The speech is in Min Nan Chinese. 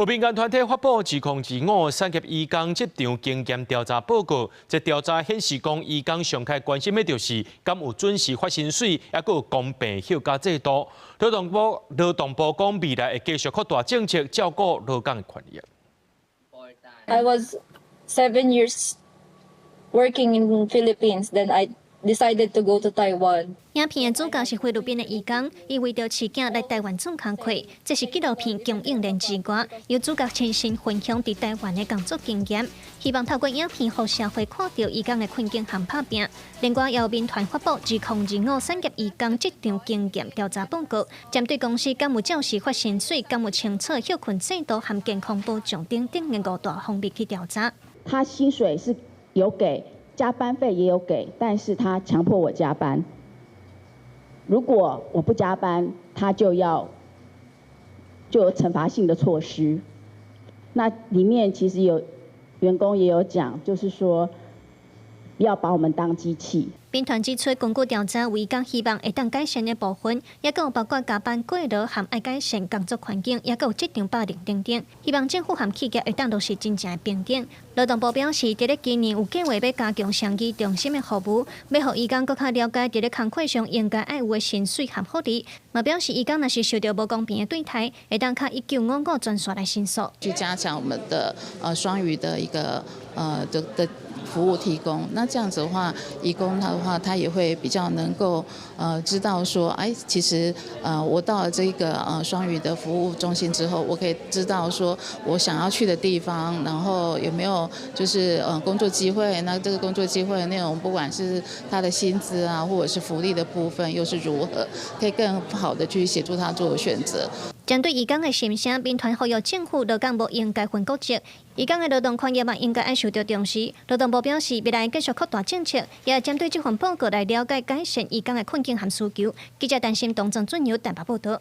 有民間團體發布2025產業移工職場經驗調查報告，這調查顯示講，移工上較關心的就是敢有準時發薪水，抑閣有公平休假制度。勞動部講未來會繼續擴大政策，照顧勞工的權益。 I was 7 years working in Philippines, then I decided to go to Taiwan. 影片的主角是菲律賓的移工，伊為著飼囝來台灣做工課。這是紀錄片供應鏈之外，由主角親身分享佇台灣的工作經驗，希望透過影片予社會看著移工的困境和拍拚。另外，由民團發布2025產業移工職場經驗調查報告，針對公司敢有照時發薪水、敢有清楚歇睏制度和健康保障等等的五大方面去調查。他薪水是有給，加班費也有給，但是他強迫我加班。如果我不加班，他就要就有懲罰性的措施。那裡面其實有員工也有講，就是說要把我們當機器。民團指出，根據調查，移工希望會當改善的部分，抑閣有包括加班過勞和愛改善工作環境，抑閣有職場霸凌等等。希望政府和企業會當落實真正的平等。勞動部表示，佇咧今年有計劃欲加強雙語中心的服務，欲予移工閣較了解佇咧工課上應該愛有的薪水和福利。嘛表示，移工若是受著無公平的對待，會當敲1955專線來申訴。去加強我們的雙語的一個的服務提供，那這樣子的話，移工他的話，他也會比較能夠知道說，哎，其實我到了這個雙語的服務中心之後，我可以知道說我想要去的地方，然後有沒有就是工作機會，那這個工作機會的內容，不管是他的薪資啊，或者是福利的部分，又是如何，可以更好的去協助他做選擇。針對移工的心聲，民團呼籲政府勞工無應該分國籍，移工的勞動權益嘛應該愛受著重視。勞動部表示，未來繼續擴大政策，也針對這份報告來了解改善移工的困境和需求。記者陳心東鄭俊友台北報道。